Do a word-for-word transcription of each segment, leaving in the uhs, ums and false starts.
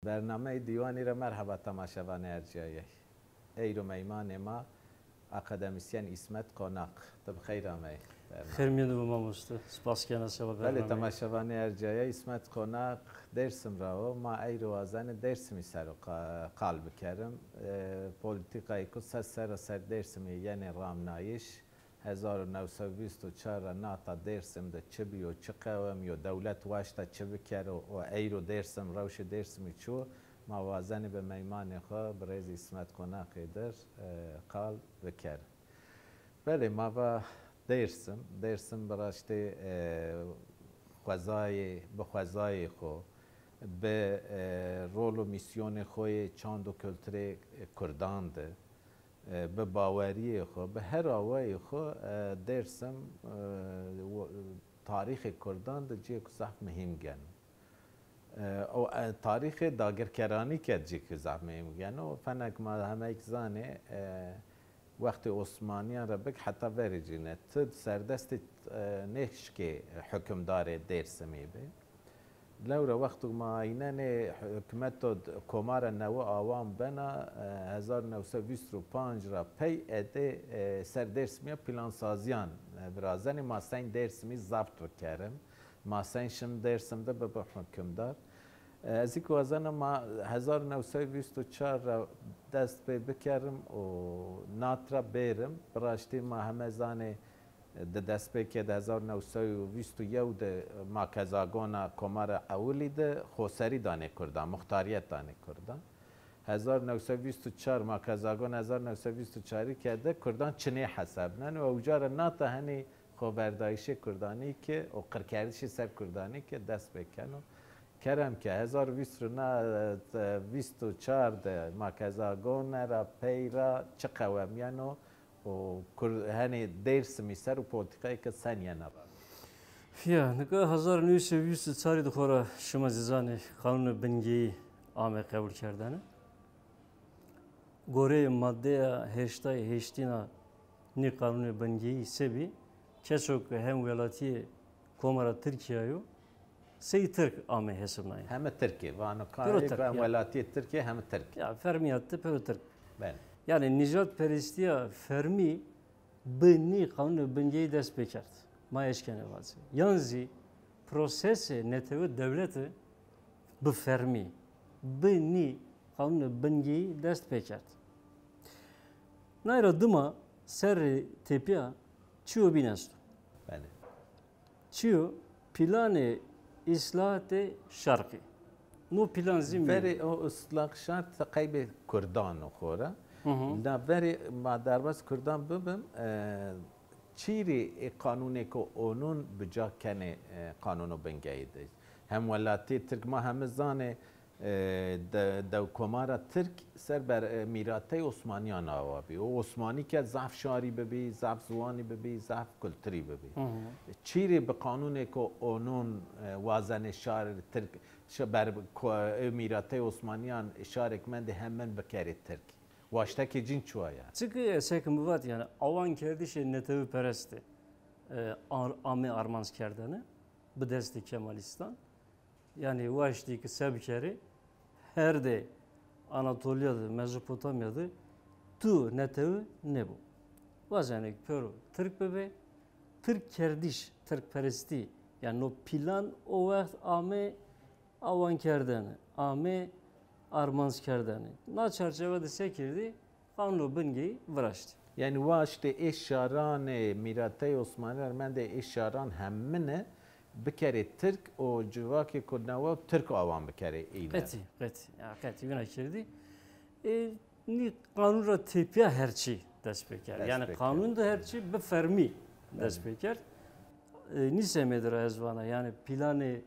Bernameyê Dîwanî ra merheba temaşevanê ercîyayey. Eyro meymanê ma akademîsyen Îsmet Qonak. Ti bi xeyr ameyî bername. Xêr mîyan de bo mamoste. Spas kena seba bernameyî. Belê, temaşevanê ercîyayey, Îsmet Qonak Dêrsim ra wo. Ma eyro wazenê Dêrsimî ser o qa-, qal bikerim. E, polîtîkayê ku ses serra ser Dêrsimî yenê ramnayîş. Hezar û new sey û vîst û çar ra nata Dêrsim de çi bîyo, çi qewemîyo, dewlet waşta çi bikero û eyro Dêrsim, rewşê Dêrsimî çi wo, ma wazenê bi meymanê xwu birêz Îsmet Qonaqî dir, e, qal bikerin. Belê, ma va Dêrsim. Dêrsim bi raştî, e, xwezayê, bi xwezayê xwu, bi, e, rol û mîsyonê xwu yê çand û kulturê kurdan de, e, bi baweriyê xwu, bi her awayî xwu, e, Dêrsim, e, wo-, tarîxê kurdan de cihêko zaf muhîm geno. E, o, e, tarîxê dagirkeranî ke cihêko zaf muhîm geno. Fenek ma hemeyk zanê, e, wextê Osmanîyan ra bik heta verê cîne ti serdestê, e, nêşkê hukimdarê Dêrsimî bi. Lewra wexto ma eynenê hukmeto d-, komara newe awam bena, e, hezar new sey vîst û panc ra pey ede, e, ser Dêrsimî ya plansazîyan, e, virazenê ma sey Dêrsimî zabt bikerim. Ma sey şim Dêrsim de bibim hukimdar. E, ez kî wazena ma hezar new sey vîst û çar ra dest pê bikerim û nat ra bêrim. Bi raştî ma heme zanê di destpêkê de hezar new sey û vîst û yew de makezagona Komara Ewilî de xoserî danê kurdan, muxtarîyet danê kurdan. Hezar new sey vîst û çar, makezagona hezar new sey vîst û çarî ke de kurdan çinê hesabneno. Ewca ra nata henî xoverdayîşê kurdanî ke û qirkerdişê ser kurdanî ke dest pê keno. Kerem ke hezar vîst û na, vîst û çar de makezagone ra pey ra çi qewemîyeno û kur-, henê Dêrsimî ser û polîtîkayê ke sen yena ra? Ya, nika hezar new sey vîst û çarî de xora şima zî zanê qanûnê bingeyî ame qebulkerdene. Goreyê maddeya heştay heştîn a nî qanûnê bingeyî se bî, keso ke hemwelatîyê Komara Tirkîya yo, sey Tirk amê hesibnayîn. Heme Tirk ê. Vano pêro kayê Tirk, ya. Hemwelatîyê Tirk ê, heme Tirk. Ya, fermî ya de pêro Tirk. Belê. Yanî nîjadperestîya fermî bi nî qanûnê bingeyî dest pêkerd. Ma eşkenê vacê. Yan zî prosesê netewe dewlete bi fermî, bi nî qanûnê bingeyî dest pêkerd. Nay ra dima serrê tepîya çîyo bîn esto. Belê. Çi yo? Planê îslahatê şarqî. No plan zî mi... Verê o îslahê şarq qeybê kurdan o xora. Hı hı. Na verê ma derbas kurdan bibim, e, çîrê ê qanûnêko onûn bi ca kenê, e, qanûno bingeyî de. Hemwelatîyê Tirk ma heme zanê, e, de-, dewkomara Tirk ser ber, e, mîratey Osmanîyan awa bî. O Osmanî ke zaf şarî bibî, zaf ziwanî bibî, zaf kulturî bibî. Hı hı. Çîrê bi qanûnêko onûn, e, wazenê şarê Tirk, şi-, ber ko-, e, mîratey Osmanîyan şarêk mendê hemin bikerê Tirk. Waştekê cîn çi wa ya? Çiki seke mi vat, yanî, awankerdişê netewîperestî, e, ar-, amê armanckerdene bi destê Kemalîstan. Yanî waştî ki se bikerê, herdê Anatolya de, Mezopotamya de tu netewi nêbo. Wazenê ki pêro Tirk bibê, Tirkkerdiş, Tirkperestî, yanî no plan o wext amê awankerdene, amê armanckerdene. Na çarçewe de se kerdî? Qanûno bingeyî viraştî. Yanî waştê ê şaranê mîratey Osmanî ra mendê ê şaran hemine bikerê Tirk û civakêko newe Tirk awan bikerê îne. Qetî, qetî. Ya, qetî wina kerdî. E, nî qanûn ra tepîya her çî dest pê kerd. Dest pê kerd. Yanî qanûn de her çî bi fermî dest pê kerd. E, nî semedî ra ez vana, yanî planê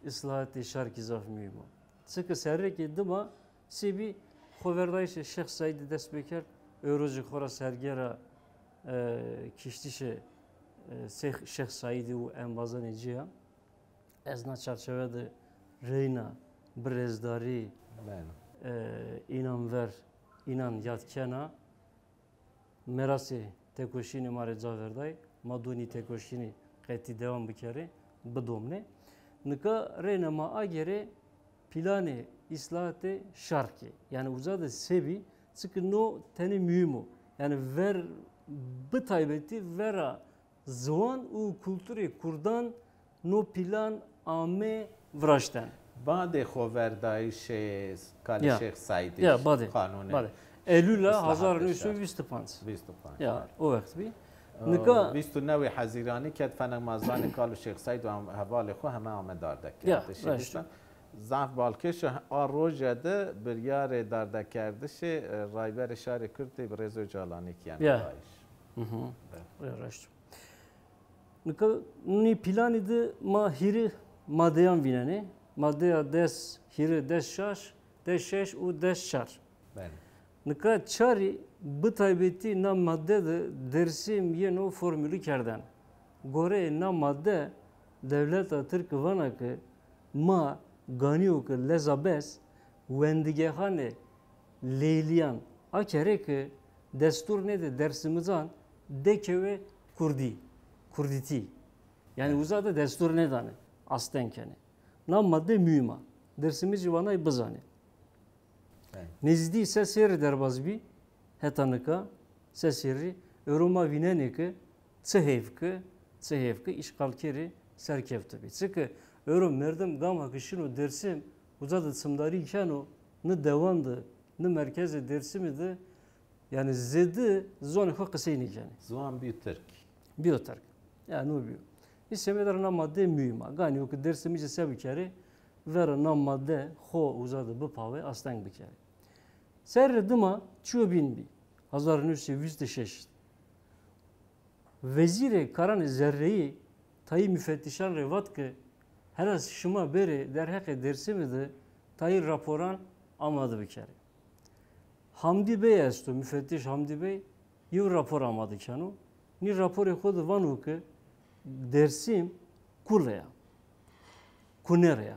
îslahatê şarkî zaf muhîm o. Çike serrekê dima se bî, xoverdayîşê Şêx Seîdî dest pê kerd, ewro zî xo ra sergera, e, kiştişê, e, Şêx, Şêx Seîdî û embazanê ci ya. Ez na çarçewe de reyna bi rêzdarî, e, înan ver, înan yad kena. Merasê têkoşînê ma rê ca verdayî, ma do nî têkoşînî qetî dewam bikerê, bidomnê. Nika reyna ma agêrê planê îslahatê şar kê. Yanî uza de se bî, çike no tenê muhîm o. Yanî ver, bi taybetî vera ziwan û kulturê kurdan no plan ame viraşten. Badê xoverdayîşê kalê Ya. Şêx Seîdî Ya, badê. Qanûnê Badê. Eylûla hezar û new sey û vîst û panc. Vîst û panc, Ya, evet. O wext bî. Nika vîst û newê Hezîranî ke fenê ma zanê kal û Şêx Seîd û hevalê xo heme ame dardekerdişê. Ya, raşt. Zaf balkêş a roje de biryarê dardekerdişê, e, Rayberê Şarê Kurd ê Birêz Ocalanî kî yeno Ya. dayîş. Hı hı. Evet. Ya, raşt. Nika nî planî de ma hîrê madeyan vînenê. Madeya des hîrê, des şaş, des şeş û des çar. Belê. Nika çarî bi taybetî na madde de Dêrsim yeno formulî kerden. Goreyê na madde dewleta tirke vana ke ma ganîyo ke leza bes wendigexanê leylîyan akerê ke destûr nêdê Dêrsimican dekewê kurdî, kurdîtî. Yanî uza de destûr nêdanê, asteng kenê. Na madde muhîm a. Dêrsimicî vanayî bizanê. Evet. Nêzdî se serrî derbaz bî, heta nika se serrî. Ewro ma vînenê ke çi heyf ke, çi heyf ke îşxalkerî serkewte bî. Çike ewro merdim gama ke şino Dêrsim, uza de çimdarî keno, ni dewan de, ni merkezê Dêrsimî de, yanî zêde ziwanê xo qisey nêkenê. Ziwan bîyo tirk. Bîyo tirk. Ya, no bîyo. Î semedê ra na madde muhîm a. Ganî yo ke Dêrsimicî se bikerê, vera na madde xo uza de bipawê, asteng bikerê. Serrê dima çîyo bîn bî. Hezar û new sey û vîst û şeş. Wezîrê Karanê Zerreyî tayî mufettîşan rê vat ke hela şima bêrê derheqê Dêrsimî de tayî raporan amade bikerê. Hamdî Bey esto, mufettîş Hamdî Bey, yew rapor amade keno. Nî raporê xo de vano ke Dêrsim kule ya. Kuner ya.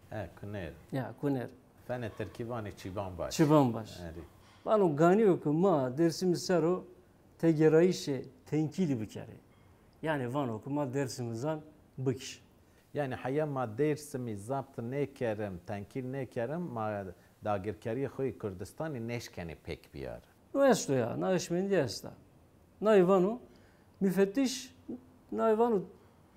He, kuner. Ya, kuner. Fenê tirkî vanê çîbanbaş. Çîbanbaş. Erê. Vano ganî yo ke ma Dêrsimî ser o têgêrayîşê tenkîlî bikerê. Yanî vano ke ma Dêrsimizan bikiş. Yanî heya ma Dêrsimî zapt nêkerim, tenkîl nêkerim, ma dagirkerîyê xo yê Kurdistanî nêşkenê pêk bîyarê. No esto ya, na hişmendî esta. Nayê vano, mufettîş, nayê vano,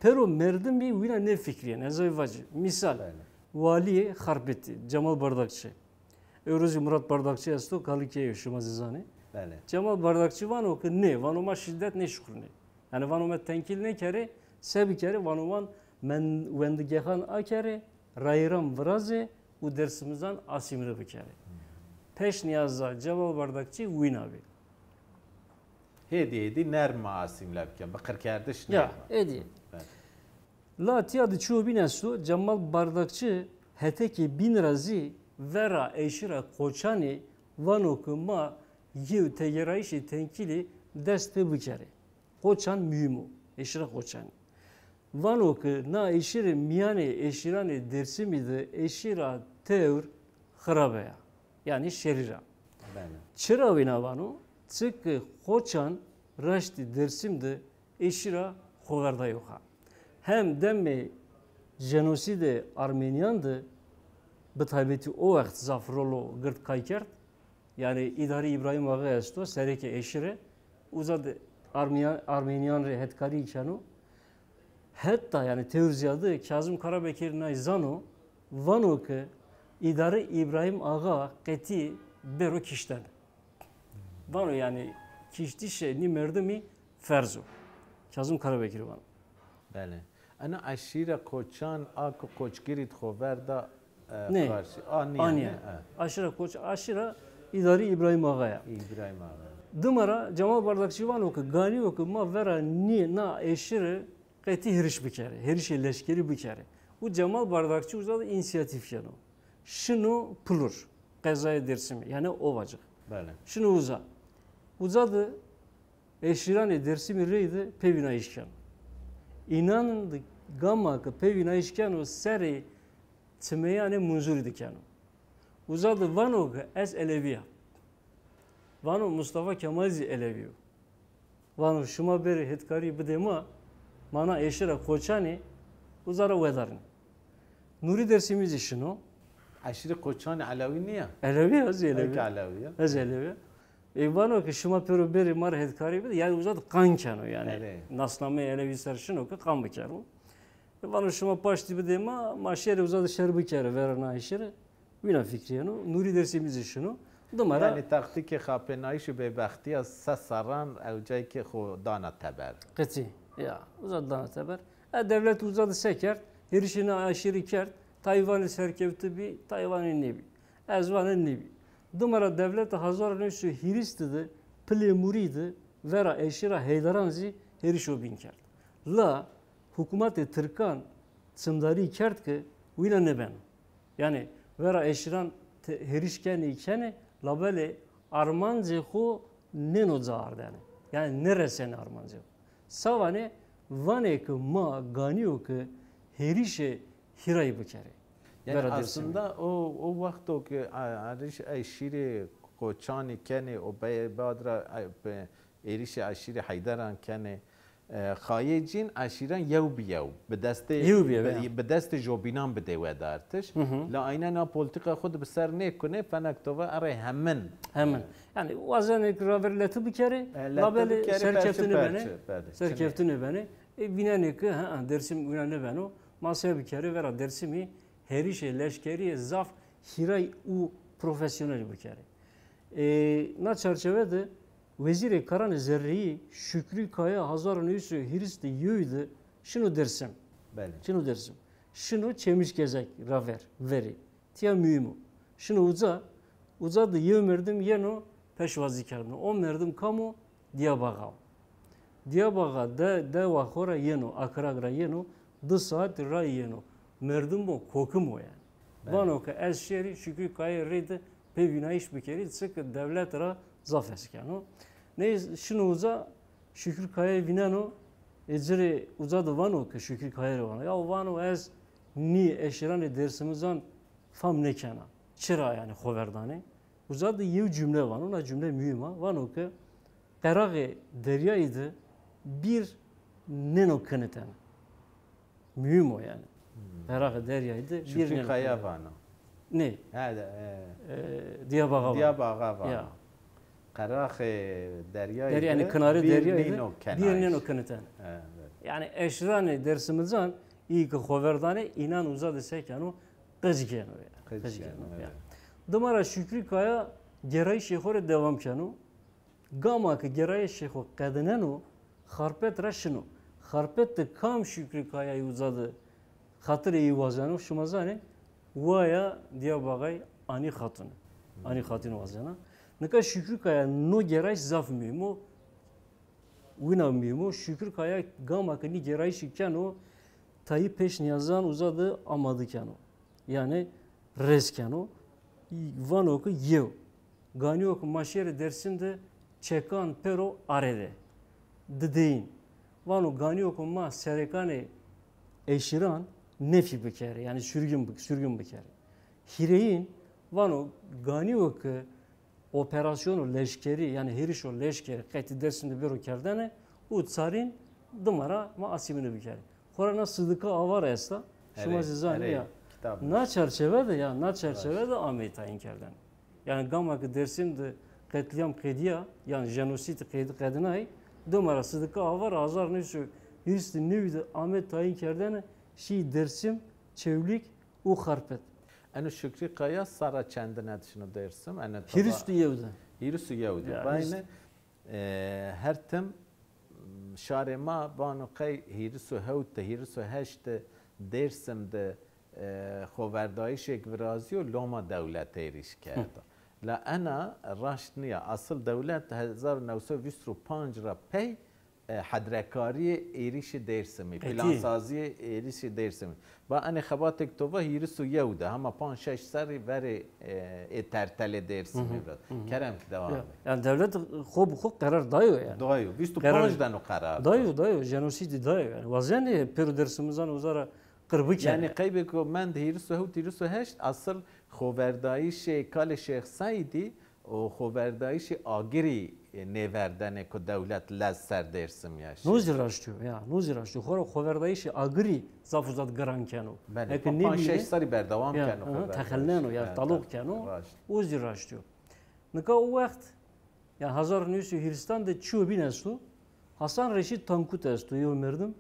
pêro merdimî wîna nêfikrîyêne, ez ay vacî. Mîsal, Belê. Walîyê Xarpêtî, Cemal Bardakçı. Ewro zî Murat Bardakçı esto, kalikê yo, şima zî zanê. Belê. Cemal Bardakçı vano ke nê, vano ma şîdet nêşuxulnê. Yanî vano ma tenkîl nêkerê, se bikerê, vano ma men-, wendigexan akerê, rayîran virazê û Dêrsimizan asîmîle bikerê. Pêşnîyaza Cemal Bardakçı wîna bî. Hêdî hêdî nerm ma asîmîle bikerê, bi qirkerdiş Ya, nerm ma. Hêdî. Evet. La tîya de çîyo bîn esto, Cemal Bardakçı hetê ke bîn ra zî vera eşîra Qoçanî vano ke ma yew têgêrayîşê tenkîlî dest pê bikerê. Qoçan muhîm o, eşîra Qoçanî. Vano ke na eşîrê mîyanê eşîranê Dêrsimî de eşîra tewr xirabe ya. Yanî şerîr a. Belê. Çira wîna vano? Çike Qoçan raştî Dêrsim de eşîra xoverdayî yo ha. Hem demê jenosîdê armenîyan de bi taybetî o wext zaf rolo gird kay kerd. Yanî îdarê Îbrahîm Axa esto, serekê eşîre, uza de armîyan, armenîyan rê hetkarî keno. Heta, yanî, tewr zîyade Kazim Karabekir nay zano, vano ke îdarê Îbrahîm Axa qetî bêro kiştene. Vano, yanî, kiştişê nî merdimî ferz o. Kazim Karabekir vano. Belê. Ena eşîra Qoçan a ku Qoçgirî di xo ver da, e, Nê. Qarşî. A, nîya, Anîye. Nê, e. Aşîra Qoç, aşîra îdarî Îbrahîm Axa ya. Îbrahîm Axa. Dima ra Cemal Bardakçî vano ke ganî yo ke ma vera nî na eşîre qetî hêriş bikerê, hêrişê leşkerî bikerê. Û Cemal Bardakçî uza de însîyatîf keno. Şino Pulur, qezayê Dêrsimî, yanî Ovacık. Belê. Şino uza. Uza de eşîranê Dêrsimî reyde pêvînayîş keno. Înan de gama ke pêvînayîş keno serê çimeyanê Munzurî de keno. Uza de vano ke ez Elewî ya. Vano Mustafa Kemal zî Elewî yo. Vano şima bêrê hetkarî bidê ma, ma na eşîra Qoçanî uza ra wedarnê. Nurî Dêrsimî zî şino. Eşîrê Qoçanî Elewî nîya? Elewî, ez Elewî. Eke Elewî ya. Ez Elewî. E, vano ke şima pêro bêrê ma rê hêdkarî bidê, yanî uza de qan keno yanî. Erê. Nasnameyê Elewî ser şino ke qan bikero. E, vano şima paştî bidê ma, ma şêrê uza de şer bikerê vera na eşîre. Wîna fikrîyeno. Nûrî Dêrsimî zî şino. Dima ra. Yanî taktîkê xapênayîş û bêbextîya se serran ewcayî ke xo dana teber. Qetî. Ya, uza de dana teber. E, dewlet uza de se kerd? Hêrişê na eşîrî kerd. Tayî vanê serkewtî bî, tayî vanê nêbî. Ez vana nêbî. Dima ra dewleta hezar û new sey û hîris de pilê murî de vera eşîra Heyderan zî hêrişo bîn kerd. La hukûmetê tirkan çimdarî kerd ke wîna nêbeno. Yanî vera eşîran te-, hêriş kenê kenê, labelê armancê xo nêno ca ardene. Yanî nêresenê armancê xo. Savanê vanê ke ma ganî yo ke hêrişê hîrayî bikerê. Yanî vera Dêrsimî. Aslında o, o wexto ke a-, a-, eşîrê Qoçanî kenê û bey-, bad ra, e, pe-, êrişê eşîrê Heyderan kenê, e, qayê cîn eşîran yew bi yew bi destê Yew bi yew, bi, ya. bi destê jobînan bidê wedartiş. Hı hı. La aynen a polîtîka xo de bi ser nêkunê, fenek to va erê hemin. Hemin. Yanî wazenê ke raver leti bikerê, e, leti labelê bikerê, serkewtî perçe nêbenê. Perçe, belê. Serkewtî nêbenê. E, vînenê ke, ha, Dêrsim wîna nêbeno. Ma se bikerê, vera Dêrsimî hêrişê leşkerîye zaf hîray û profesyonelî bikerê. E, na çarçewe de Wezîrê Karanê Zerreyî Şukrî Kaya hezar û new sey û hîris de yewî de şino Dêrsim. Belê. Şino Dêrsim. Şino Çemîşgezek ra ver, verî. Tîya muhîm o. Şino uca, uca de yew merdim yeno peşwazîkerdene. O merdim kam o? Diyab Axa o. Diyab Axa de, dewa xo ra yeno, Akrag ra yeno, di saet ray yeno. Merdim o, kokim o yanî. Belê. Vano ke ez şêrî Şukrî Kayayî reyde pê vînayîş bikerî, çike dewlet ra zaf hes keno. Ney şino uca, Şukrî Kayayî vîneno, ê ci rê uca de vano ke Şukrî Kayayî rê vano. Ya vano ez nî eşîranê dêrsimizan fam nêkena. Çira yanî xo ver danê? Uca de yew cumle vano, na cumle muhîm a. Vano ke qeraxê deryayî de bîr nêno kinitene. Muhîm o yanî. Hmm. Qeraxê deryayî de bîr nêno kinitene. Şukrî Kaya vano. Nê? Ha, de, e, E, Diyab Axa vano. Diyab Axa vano. Ya. Qeraxê deryayî de, yanî kinarê deryayî de bîr nêno kinitene. Evet. Yanî eşîranê dêrsimizan î ke xo ver danê, înan uza de se keno, qic gêno ya. Qic gêno, evet. Dima ra Şukrî Kaya gêrayîşê xo rê dewam keno. Gama ke gêrayîşê xo qedineno, Xarpet ra şino. Xarpet de kam Şukrî Kayayî uca de xatirê yî wazeno, şima zanê? Waya Diyab Axayî Anî Xatun. Anî Xatun wazena. Nika Şukrî Kaya no gêrayîş zaf muhîm o. Wina muhîm o. Şukrî Kaya gama ke nî gêrayîşî keno, tayî pêşnîyazan uca de amade keno. Yanî rêz keno. Vano ke yew. Ganî yo ke ma şêrê Dêrsim de çekan pêro arêdê. Dideyîn. Vano ganî yo ke ma serêkanê eşîran nefî bikerê, yanî sürgün bi-, sürgün bikerê. Hîrêyîn vano ganî yo ke operasyono leşkerî, yanî hêrişo leşkerî qetî Dêrsim de bêro kerdene û çarîn dima ra ma asîmîle bikerê. Xora na Sidika Avar esta. Şima zî zanê ya. Na çarçewe de ya, na çarçewe de ameyî tayîn kerdene. Yanî gama ke Dêrsim de qetlîyam qedîya, yanî jenosîd qedî qedinayî, dima ra Sidika Avar hezar new sey û hîris û newî de ame tayîn kerdene, şî Dêrsim, Çewlîg û Xarpet. Eno Şukrî Kaya serra çendine de şino Dêrsim? Eno hîris û yew de. Hîris û yew de. Ya, bayne, e, her tim şarê ma vano qey hîris û hewt de, hîris û heşt de Dêrsim de, e, xoverdayîşêk virazîyo, loma dewlet êrîş kerdo. La ena raşt nîya. Asil dewlet hezar û new sey û vîst û panc ra pey e, hedrekarîyê êrîşê Dêrsimî, plansazîyê êrîşê Dêrsimî. Va enê xebatêk to va hîris û yew de, hema panc şeş serrî verê, e, ê tertelê Dêrsimî ra. Kerem ki dewam bê. Yanî dewlet xo bi xo qerar dayo yanî. Dayo, vîst û panc de no qerar dayo. Dayo, dayo, jenosîdî dayo yanî. Wazenê pêro dêrsimizan uza ra qir bikerê. Yanî qeybêko mend hîris û hewt, hîris û heşt, asil xoverdayîşê kalê Şêx Seîdî O xoverdayîşê agirî nêverdene ku dewlet lez ser Dêrsimî ya şî. No zî raşt o, ya, no zî raşt o. Xora xoverdayîşê agirî zaf û zaf giran keno. Belê, eke nêbîne, panc şeş serrî berdewam keno xoverdayîş. Texelneno, ya, taloq keno. O zî raşt o. Nika o wext, ya, hezar û new sey û hîristan de çîyo bîn esto. Hasan Reşîd Tankut esto, yew merdim,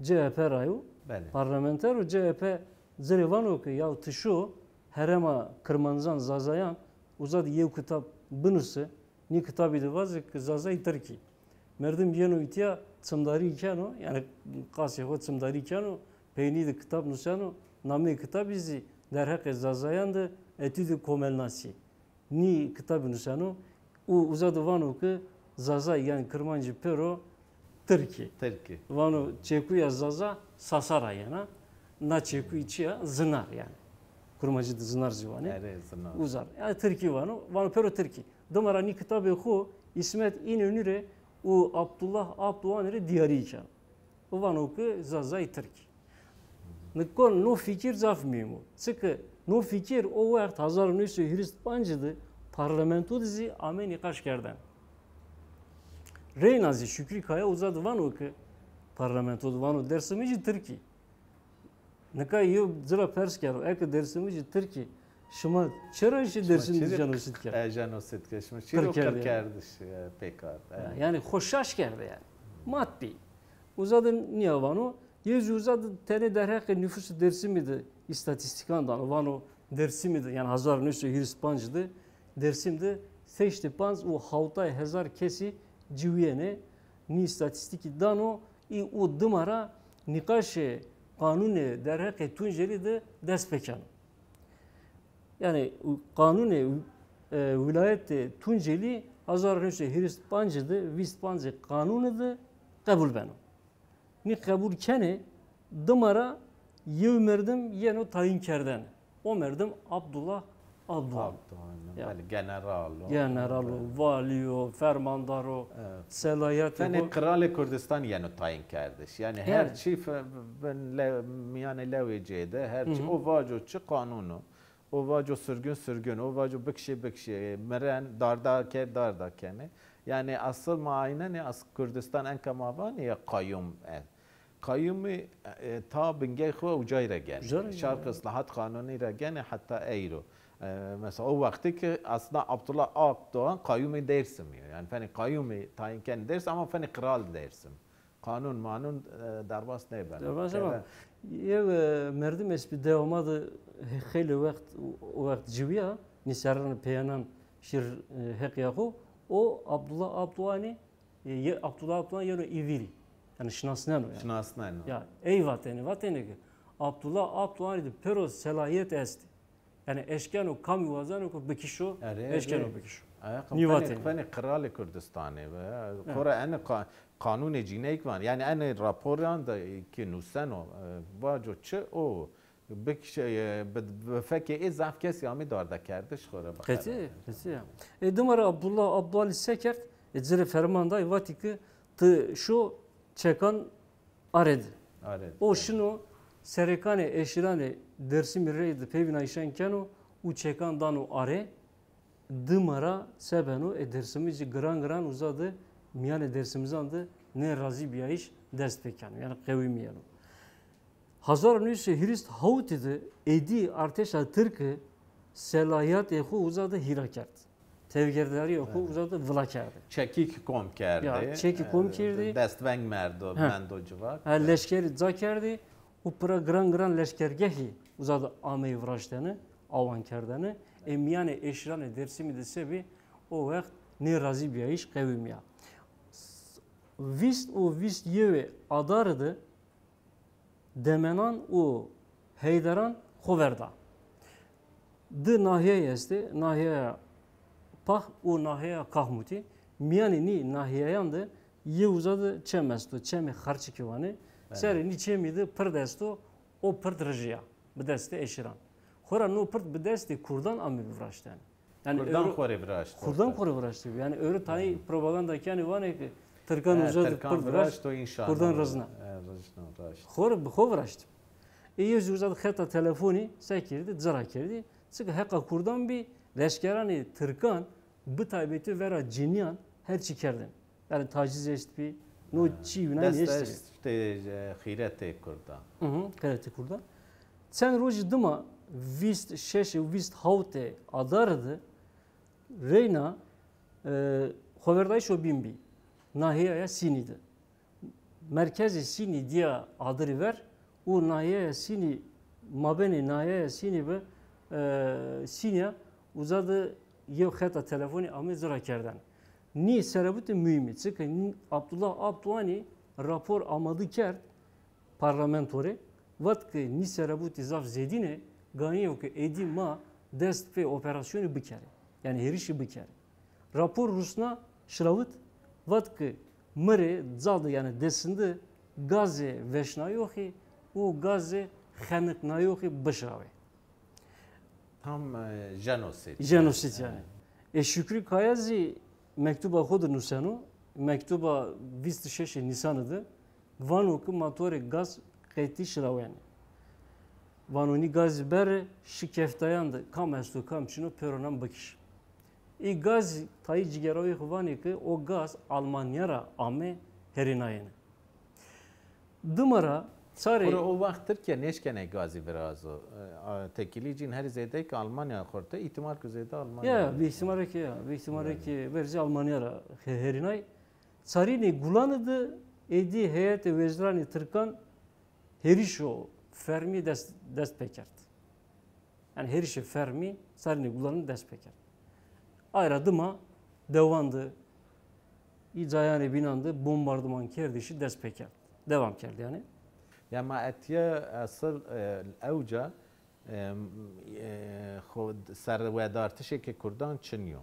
C H P ra yo. Belê. Parlamenter o, C H P ci rê vano ke, ya, ti şo herêma Kirmancan, Zazayan, uza de yew kitab binuse, nî kitabî de vaze ke Zazayî tirkî. Merdim yeno îtya, çimdarî keno, yanî qasê xo çimdarî keno, peynî de kitab nuseno, nameyê kitabî zî Derheqê Zazayan de Etûdê Komelnasî. Nî kitabî nuseno û uza de vano ke Zazay, yanî Kirmancî pêro tirkî. Tirkî. Vano çekuya Zaza Sasa ra yena. Na çekuyî çi ya? Zinar yanî. Kurmancî de zinar zî vanê. Erê, zinar. Uza ra. Yanî tirkî vano. Vano pêro tirkî. Dima ra nî kitabê xo Îsmet Înönü rê û Abdullah Abdoğan rê dîyarî keno. Vano ke Zazayî tirkî. Nika no fikir zaf muhîm o. Çike no fikir o wext hezar û new sey û hîris û panc de parlamento de zî ame nîqaş kerdene. Reyna zî Şükrü Kaya uza de vano ke parlamento de vano Dêrsimijî tirkî. Nika yew ci ra pers kero, eke Dêrsimijî tirkî, şima çira şî Dêrsim de jenosîd kerd? E, jenosîd kerd. Şima çiro qir kerdiş, e, pêk ard. E. Yanî xo şaş kerde yanî. Mat bî. Uza de nîya vano. Yew zî uza de tenê derheqê nufusê Dêrsimî de îstatîstîkan dano. Vano Dêrsimî de, yanî hezar û new sey û hîris û panc de Dêrsim de seştî panc û hawtay hezar kesî ciwîyenê. Nî îstatîstîkî dano, î û dima ra nîqaşê qanûnê derheqê Tuncelî de dest pêkeno. Yanî qanûnê, e, wîlayetê Tuncelî hezar û new sey û hîris û panc de, vîst pancê qanûnî de qebul beno. Nî qebul kenê, dima ra yew merdim yeno tayîn kerdene. O merdim Abdullah Abdoğan. Abdoğan, ya, belê, general o. General o, belê, valî yo, fermandar o, evet, selayetê xo. Fenê qiralê Kurdistan yeno tayîn kerdiş. Yanî her çî fe-, bin le-, mîyanê lewê cê de, her çî. Hı hı. O vaco çi qanûn o. O vaco sirgûn sirgûn, o vaco bikişê bikişê, miren, darda ke darda kenê. Yanî asıl ma aynenê, as Kurdistan enka ma vanê ya qayûm est. Qayûmî, e, ta bingey xo ucay ra genê. Ucay ra genê. Şarq Islahat Qanûnî ra genê heta eyro. E, mesela o wextî ke aslında Abdullah Akdoğan qayûmê Dêrsimî yo. Yanî fenê qayûmî tayîn kenê Dêrsim ama fenê qral Dêrsim. Qanûn manûn, e, derbas nêbeno. Derbas nêbeno. Yew, e, merdim est bî dewa ma de xeylê wext, o wext ciwîya, nî serranê peyênan şir, e, heqîya xo. O Abdullah Abdoğanî, e, ye-, Abdullah Abdoğan yeno îvîrî. Yanî şinasneno yanî. Şinasneno. Ya, ey vatêne, vatêne ke Abdullah Abdoğanî de pêro selahîyet estê. Yanî eşkeno kamî wazeno ke bikişo, erê, erê, eşkeno bikişo. Nîvatêne. Fenê qiralê Kurdistanê ve. Evet. Xora ene qa-, qanûnê cîneyk van. Yanî ene raporan de ke nuseno, e, vaco çi o bikişe, e, bi, bi fekê ê zaf kesî amî dardekerdiş xora. Qetî, qetî ya. E, dima ra Abdullah Abdoğanî se kerd, e, ci rê ferman day, vatî ke ti şo çekan arê de. Arê de. O şino serêkanê eşîranê Dêrsimî reyde pêvînayîşan keno û çekan dano arê. Dima ra se beno, ê Dêrsimijî giran giran uza de mîyanê dêrsimizan de nêrazîbîyayîş dest pêkeno. Yanî qewimîyeno. Hezar û new sey û hîris û hewtî de êdî artêşa tirke selahîyetê xo uza de hîra kerd. Tevgerdarîya xo uza de vila kerdê. Çekî ki kom kerdê. Ya, çekî kom kerdê. Destveng merdo, mendo civak. Ha, leşkerî ca kerdê û pira giran giran leşkergehî uza de ameyî viraştene, awan kerdene. Ê mîyanê eşîranê Dêrsimî de se bî, o wext nêrazîbîyayîş qewimîya. Vîst û vîst yewê Adarî de Demenan û Heyderan xo ver da. Di nahîyeyî estê, nahîyeya Pax û nahîyeya Kahmutî. Mîyanê nî nahîyeyan de yew uza de çem esto, çemê Xarçikî vanê. Belê. Serê nî çemî de pird esto, o pird rijîya, bi destê eşîran. Xora no pird bi destê kurdan amê biviraştene. Yanî kurdan xo rê viraşt. Kurdan xo rê viraştî. Yanî ewro tayî propaganda kenê vanê ke tirkan uza de pird viraşt, kurdan rijna. Xo rê bi xo viraştî. Ê yew zî uza de xeta telefonî se kerdî, ci ra kerdî. Çike heqa kurdan bî, leşkeranê tirkan Bi taybetî vera cinîyan her çî kerdin. Yanî taciz eşt bî, no çî wînayî eşt bî. Dest eşt, e, xîretê kurdan. Hı hı, xîretê kurdan. Çend rojî dima vîst şeş û vîst hawtê adar de reyna, e, xoverdayîşo bîn bî. Nahîyaya Sînî de. Merkezê Sînî dîya adirî ver û nahîyaya Sînî, mabênê nahîyaya Sînî bi, e, Sînîya uza de yew xeta telefonî ame cira kerdene. Nî serebutê muhîm î. Çike nî Abdullah Abdwanî rapor amade kerd parlamento rê, vat ke nî serebutî zaf zêdîn ê, ganî yo ke êdî ma dest pê operasyonî bikerê. Yanî hêrişî bikerê. Rapor rusna şirawit, vat ke mi rê ca de, yanî desinde gazê veşnayoxî û gazê xeniqnayoxî bişirawê. Tam, e, jenosîd. Jenosîd yanî. E, Şukrî Kaya zî mektuba xo de nuseno, mektuba vîst û şeşê Nîsanî de vano ke ma to rê gaz qetî şirawenê. Vano nî gazî bere, şi keftayan de kam esto kam çin o pêronan bikiş. Î gazî tayî cîgerawî xo vanê ke o gaz Almanya ra ame herînayene. Dima ra çarê... Xora o wext Tirkîya nêşkenê gazî virazo. E, a, tekîlî cîn herî zêde ke Almanya xorte, îhtîmal ke zêde Almanya. Ya, bi îhtîmal ke ya, bi îhtîmal ke vercî Almanya ra he-, herînay. Çarînê Gulanî de êdî heyetê wezîranê tirkan hêrişo fermî dest, dest pêkerd. Yanî hêrişê fermî sarînê Gulanî dest pêkerd. Ay ra dima dewan de, î cayanê bînan de bombarduman kerdişî dest pêkerd. Dewam kerd yanî. Ya ma etîya esil, e, ewca, e, e, xo-, serwedartişêkê kurdan çin yo.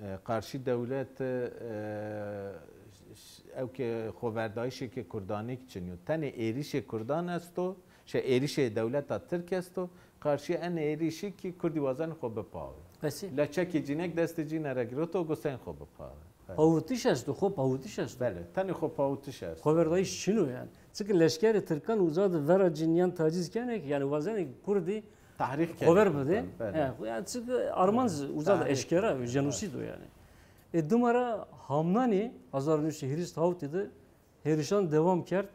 E, qarşî dewlete, e, ş-, ş-, ewkê xoverdayîşêkê kurdanêk çin yo. Tenê êrîşê kurdan esto, şe êrîşê dewleta tirk esto, qarşî enê êrîşî kî kurdî wazenê xo bipawê. Qesî. Leçekê cînek destê cîne ra giroto, go sên xo bipawê. Pawitiş esto, xo pawitiş esto. Belê, tenê xo pawitiş esto. Xoverdayîş çin o yanî. Çike leşkerê tirkan uza de vera cinîyan taciz kenê ke, yanî wazenê kurdî Tehrîk kerê. Xo ver bidê. Belê. He, yanî çike armanc uza de eşkera, jenosîd o yanî. E, dima ra Hamnanî hezar û new sey hîris hawtî de hêrişan dewam kerd.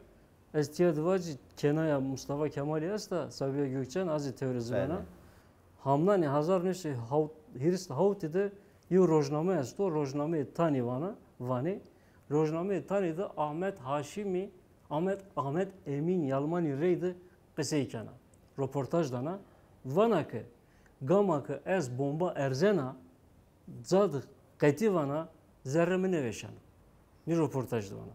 Ez tîya de vacî kênaya Mustafa Kemalî esta, Sabiha Gökçen, a zî tewrê zî vana. Belê. Hamnanî hezar û new sey hîris hawtî de yew rojname esto, rojnameyê Tanî vana, vanê. Rojnameyê Tanî de Ahmet Haşimî, Ahmet, Ahmet Emîn Yalmanî reyde qisey kena, roportaj dana. Vana ke gama ke ez bomba erzena, ca de qetî vana zerre mi nêveşena. Nî roportaj de vana.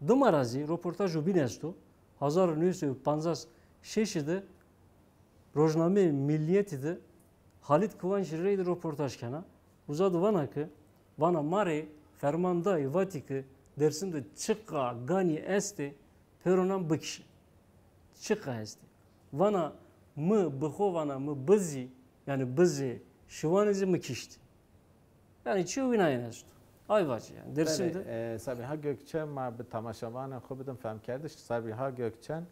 Dima ra zî roportajo bîn esto, hezar û new sey û pancas şeşî de rojnameyê Millîyetî de Halit Kıvançî reyde roportaj kena. Uza de vana ke, vana ma rê ferman dayî, vatî ke Dêrsim de çiqa ganî estê, pêronan bikişê. Çiqa estê. Vana mi bi xo vana mi bizî, yanî bizê şiwanê zî mi kiştî. Yanî çîyo wînayên esto. Ay vacî yanî. Dêrsim de. Belê, e, Sabiha Gökçen, ma bi temaşevanên xo bidin femkerdiş. Sabiha Gökçen,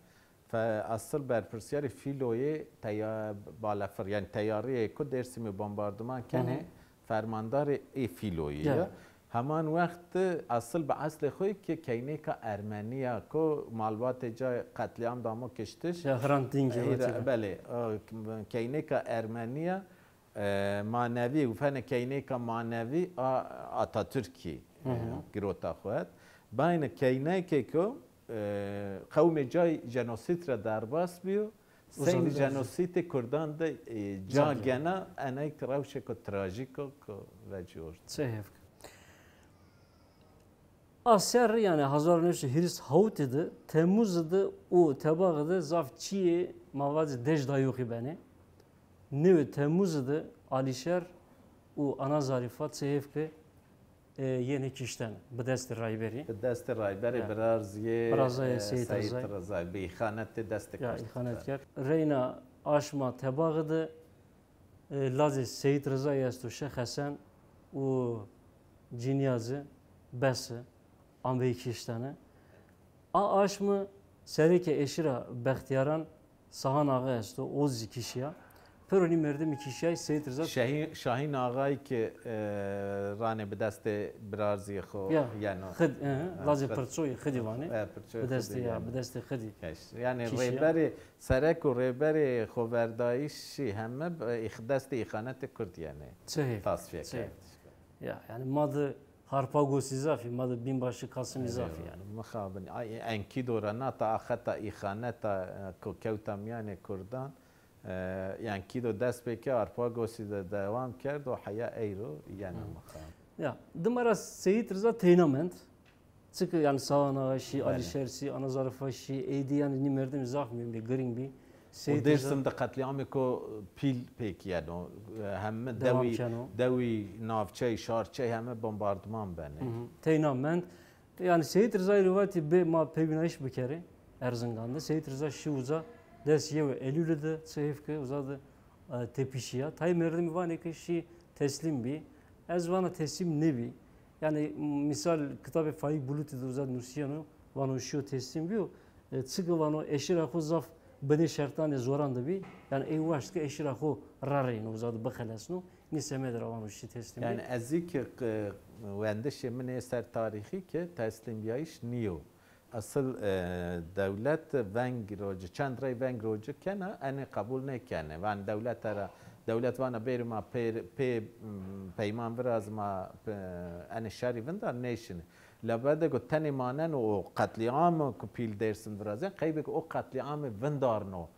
fe-, esil berpirsîyarê fîloyê teya-, balefir, yanî teyareyê ku Dêrsimî bombarduman kenê, fermandarê ê fîloyî ya. Heman wext de esil bi eslê xo yê ke keynêka Ermenî ya ku malbatê ca qetlîam damo kiştiş. Ya Hrant Dînkî. Belê, e, keynêka Ermenî ya, e, manevî, û fene keynêka manevî a Atatürkî, e, girota xo het. Bayne keynekê ku, e, qewmê cay jenosîd ra derbas bîyo, seynî jenosîdê kurdan de, e, ca gena, eney rewşêko trajîk o ku vecî ortê. Çi hêf ke. A serre, yanî hezar û new sey hîris hawtî de, Temmuzî de û Tebaxî de zaf çîyê ma vacî dej dayoxî benê. Newê Temmuzî de Alîşer û Ana Zarîfa çi hêf ke, e, yenê kiştene bi destê Rayberî. Bi destê Rayberî, ya, birarzîyê, birazayê, e, Seyîd Seyîd Rizayî. Rizayî. Bi îxanetê destê kişt. Ya, îxanet kerd. Reyna aşma Tebaxî de, e, lazê Seyîd Rizayî esto, Şêx Hesen û cinîya ci, bes i, ambeyî kiştene. A aşmi serêkê eşîra Bextîyaran Sahan Axa esto, o zî kişîya. Piro nî merdimî kî şîyay Seyîd Riza. Şahîn, Şahîn Axayî ki, e, ranê bi destê birarzîyê xo Ya, yeno. Xid, e, lacê Pirçoyî Xidî vanê. E, Pirçoyî Bi destê Xidî ya, yeno. bi destê Xidî. Eşt. Yanî Kişî ya. Rêberê, serek û rêberê xoverdayîşî heme bi îx-, destê îxanetê kurd yenê. Çi hêf, Tasfiye çi hêf. kerd. Ya, yanî ma di Harpagosî zafî, ma di Bînbaşî Kasimî zafî yanî. Mixabin. Ay, Enkîdo ra nata axeta îxaneta, e, ko kewta mîyanê kurdan. E, Enkîdo dest pê ke Harpagosî de dewam kerd û heya eyro yeno mixabin. Ya, dima ra Seyîd Riza teyna mend. Çike yanî Sawan Axa şî, Belê. Alîşer şî, Ana Zarifa şî, ey dî yanî nî merdimî zaf muhîm bî, girîng bî. Û Dêrsim de qetlîamêko pîl pêk yeno. Heme Dewam dewî, keno. dewî navçey, şarçey heme bombardiman benê. Hı hı. Teyna mend. Yanî Seyîd Rizayî rê vatî bê ma pêvînayîş bikerê Erzingan de. Seyîd Riza şî uza, des yew Elûlî de, çi hêf ke uza de, e, tepişîya. Tayê merdimî vanê ke şî teslîm bî. Ez vana teslîm nêbî. Yanî mîsal kitabê Faîk Bulutî de uza nusîyeno, vano şîyo teslîm bîyo. E, çike vano eşîra xo zaf binê şertanê zoran de bî. Yanî ey waşt ke eşîra xo rareyno, uza de bixelesno. Nî semedê ra vano şî teslîm bî. Yanî ez zî ki, e, wendişê min ê ser tarîxî ki teslîmbîyayîş nîyo. Esil, e, dewlet veng roci, çend rey veng roci kena, enê qebul nêkenê. Van dewlete ra, dewlet vana bêrê ma pê, pê, m, peyman virazê ma, pê, enê şerî vindar nêşinê. Labelê go tenê maneno o qetlîamo ku pîl Dêrsim virazên, qeybê ke o qetlîamê vindarno,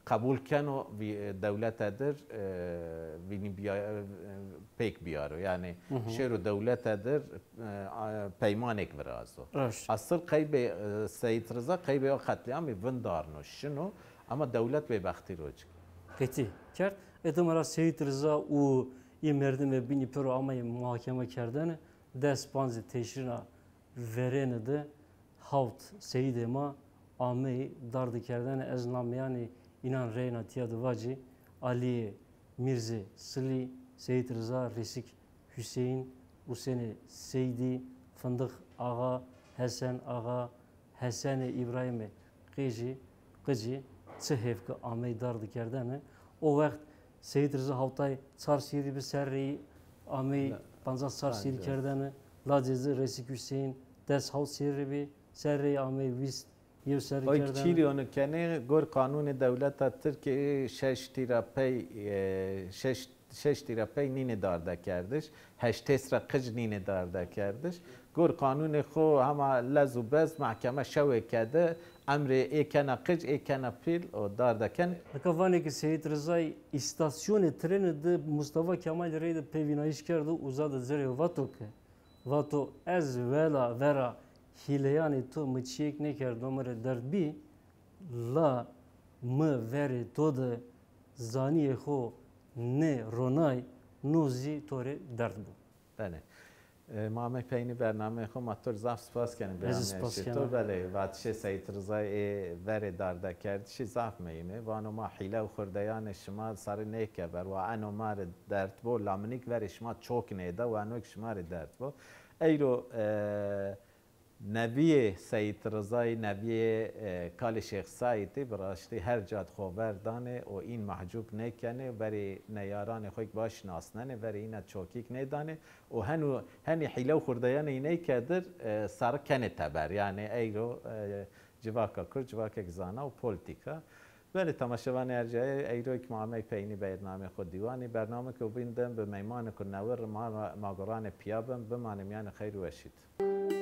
qebul keno vî, e, dewlete dir, e, vînî bîya-, e, pêk bîyaro. Yanî şêro dewlete dir, e, a, peymanêk virazo. Raşt. Esil qeybê, e, Seyîd Riza qeybê o qetlîamî vindarno, şino, ama dewlet bêbextî roc. Qetî kerd. Ê dima ra Seyîd Riza û yê merdimê bînî piro ameyê muhakeme kerdene. Des pancê teşrîna verêne de hawt seyîdê ma ameyî dardikerdene. Ez nameyê înan reyna tîya de vacî: Alîyê Mîrzê Silî, Seyîd Riza, Rêsik Huseyîn, Usenê Seydî, Findix Axa, Hesen Axa, Hesenê Îbrahîmê Qijî, Qijî, çi hêf ke ameyî dardikerdene. O wext Seyîd Riza hawtay çar sêrî bî, ser reyî ameyî pancas çar sêrî kerdene. Lacê ci Rêsik Huseyîn des hawt sêrî bî, ser reyî ameyî vîst yew serrî kerdene. Oy ki çîrî onu kenê, gor qanûnê dewleta Tirkî şeştî ra pey, e, şeş, şeştî ra pey nînê dardekerdiş, heştês ra qic nînê dardekerdiş. Gor qanûnê xo hema lez û bez mehkeme şewê kede, emrê ê kena qic, ê kena pîl û dardeken. Nika vanê ke Seyîd Rizayî îstasyonê trêne de Mustafa Kemalî reyde pêvînayîş kerdo, uza de ci rê vato ke, vato, ez wela vera hîleyanê to mi çîyêk nêkerdo, mi rê derd bî, la mi verê to de zanîyê xo nêronay, no zî to rê derd bo. Belê. E, ma amey peynî bernameyê xo, ma to rê zaf spas kenê. Ez zî spas kena. Belê, vatişê Seyîd Rizayî ê verê dardekerdişî zaf muhîm ê. Vano ma hîle û xurdeyanê şima sarî nêkever. Wa eno ma rê derd bo, la mi nîk verê şima çok nêda, wa eno kî şima rê derd bo. Eyro, e, nevîyê Seyîd Rizayî, nevîyê, e, kalê Şêx Seîdî bi raştî her ca de xo ver danê û în mehcûb nêkenê, verê neyaranê xo kî baş şinasnenê, verê îna çokî kî nêdanê û henu, henî hîle û xurdeyanê îney ke dir, e, sarî kenê teber. Yanî eyro, e, civaka kurd civakêk zana û polîtîk a. Belê, temaşevanê ercayê, eyro kî ma amey peynî bernameyê xo dîwanî. Bernameyêko bîn de bi meymanêko newe rê ma, ma guranê pîya bin, bimanê mîyanê xeyr û weşî de.